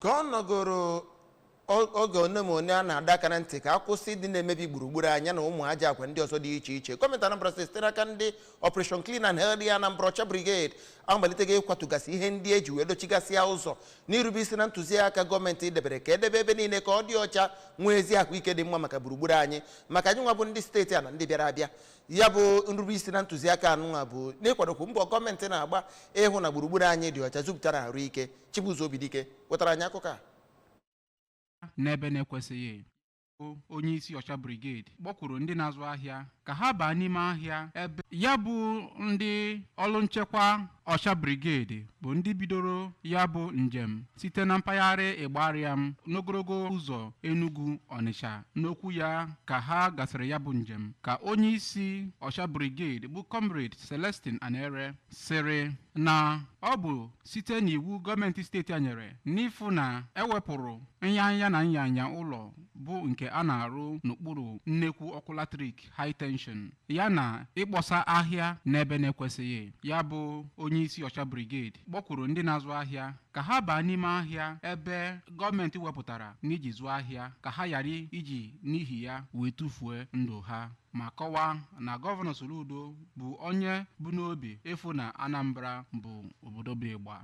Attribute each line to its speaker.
Speaker 1: Ka ọ nọgoro oge one ma one a na-adọ aka na ntị ka a kwụsị ịdị na-emebi gburugburu anya na ụmụ aja agwa ndị ọzọ dị iche iche, gọọmenti Anambra Steeti site n'aka ndị Operation Clean and Healthy Anambra, Ọcha Brigade, amalitego ịkwatụgasị ihe ndị eji wee dochigasịa ụzọ n'irube isi na ntụziaka gọọmenti debere ka edebe ebe niile ka ọ dị ọcha, nwee ezi ahụike dị mma maka gburugburu anyị, maka anyị nwa bụ ndị steeti a na ndị bịara abịa. Ya bụ nrube isi na ntụziaka anụnwa bụ n'ịkwadokwu mbọ gọọmenti na-agba ịhụ na gburugburu anyị dị ọcha, zupụtara ahụike. Chibuzo Obidike wetara anyị akụkọ a.
Speaker 2: N'ebe na-ekwesịghị, onye isi Ọcha Brigade kpọkwuru ndị na-azụ ahịa ka ha baa n'ime ahịa ebe ya bụ ndị ọrụ nchekwa Ọcha Brigade bụ ndị bidoro ya bụ njem site na mpaghara Ịgbariam n'ogologo ụzọ Enugu Ọnịsha. N'okwu ya ka ha gasịrị ya bụ njem, ka onye isi Ọcha Brigade bụ Comrade Celestine Anere sịrị na ọ bụ site n'iwu gọọmenti steeti a nyere n'ịfụ na ewepụrụ nyanya na nyanya ụlọ bụ nke a na-arụ n'okpuru nnekwu ọkụ latrik high tension, ya na ịkpọsa ahịa n'ebe na-ekwesịghị. Ya bụ onye isi Ọcha Brigade kpọkwuru ndị na-azụ ahịa ka ha baa n'ime ahịa ebe gọọmenti wepụtara n'iji zụọ ahịa, ka ha ghara iji n'ihi ya wee tụfuo ndụ ha, ma kọwaa na Gọvanọ Soludo bụ onye bụ n'obi ịfụ na Anambra bụ obodo bụ ịgba.